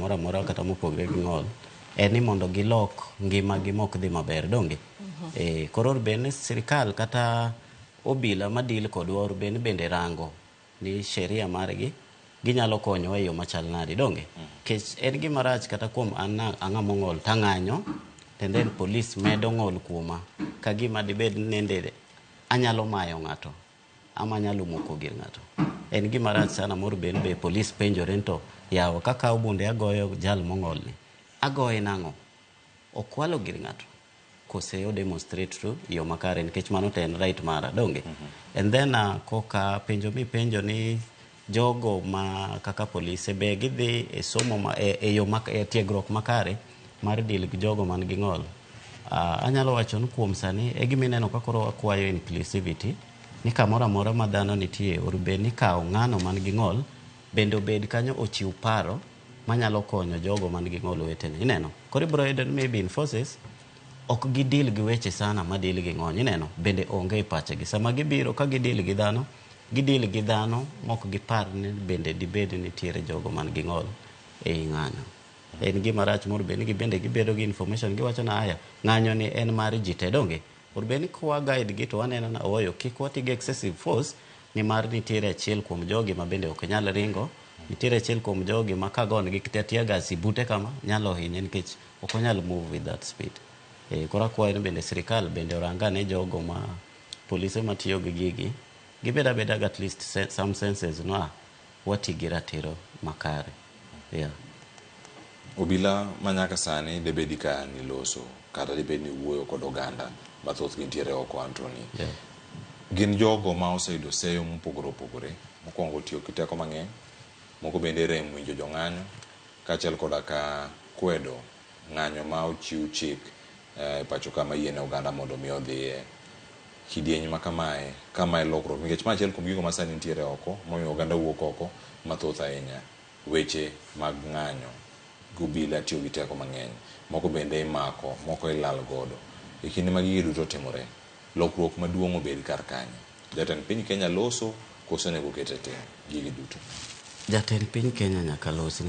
moro amora kata mopogre gi ng'ol, en ni mondo gilok ngimagi mok dhi maber, donge? Koro bed ni sirikal kata obila madil kodwa or bed ni bende rango ni sheria margi ginyalo konyowa e yo machal nade, donge? Nikech en gima rach kata kuom an ang'ama ong'ol tang'anyo, and then police medo ng'ol kuoma ka gima dibed ni nende anyalo mayo ng'ato ama anyalo moko gir ng'ato. En gima rach sana moro bed ni be police penjore ni to yawa kakawo bunde agoyo jal mong'ol ni, agoye nang'o? Okwalo gir ng'ato kose o demonstrate to yo makare, nikech mano to en right mara, donge? And then koka penjo mipenjo ni jogo ma kaka polise be gidhi e somo ma, e yo ma, e tiegruok makare mar deal gi jogo man gi ng'ol. Anyalo wacho ni kuom sani e gima ineno ka koro wakwayo inclusivity ni kamoro amora ma dhano nitie or bed ni kawo ng'ano man gi ng'ol bende obed kanyo ochiw paro manyalo konyo jogo man gi ng'ol wetene. Ineno? Koro ibiro yudo ni maybe in forces ok gidil gi weche sana ma deal gi ng'ony. Ineno? Bende onge e pachgi. Sama gibiro ka gidil gi dhano, gidil gi dhano mok gipar ni bende dibed ni nitiere jogo man gi ng'ol ei ng'anyo. En gima rach moro bed ni gibende gibedo gi information giwacho na aya ng'anyo ni en mar ji te, donge? Or bed ni kwa guide gi to waneno na oyo kik wati gi excessive force nimar nitiere achiel kuom jogi ma bende ok nyal ringo, nitiere achiel kuom jogi ma kagon gi tear gas bute kama nyalo hinye nikech ok onyal move with that speed. Koro akwayo ni bende sirikal bende orang ane jogo ma polise matiyo gi gigi gibed abeda gi at least some senses no wati gi ratiro makare. Yeah. Obila ma nyaka sani debedi ka niloso kata debed ni wuoyo kod oganda mathoth gintiere oko, Anthony. Gin jogo ma oseyudo seyo mopogore opogore. Mokwongo tiyo gi teko mang'eny, moko bende rem winjo jong'anyo, kaachiel koda ka kwedo ng'anyo ma ochiw chik e pacho ka mayiene oganda mondo mi odhiye. Kidieny ma kamae, kamae lokruok nikech ma achiel kuom gigo ma sani nitiere oko momiyo oganda wuok oko mathoth ahinya. Weche mag ng'anyo gobila tiyo gi teko mang'eny, moko bende imako, moko ilal godo. E kinde ma gigi duto timore, lokruok maduong' obed kar kanye? Jatend piny Kenya loso koso onego ket e tim gigi duto? Jatend piny Kenya nyaka losi.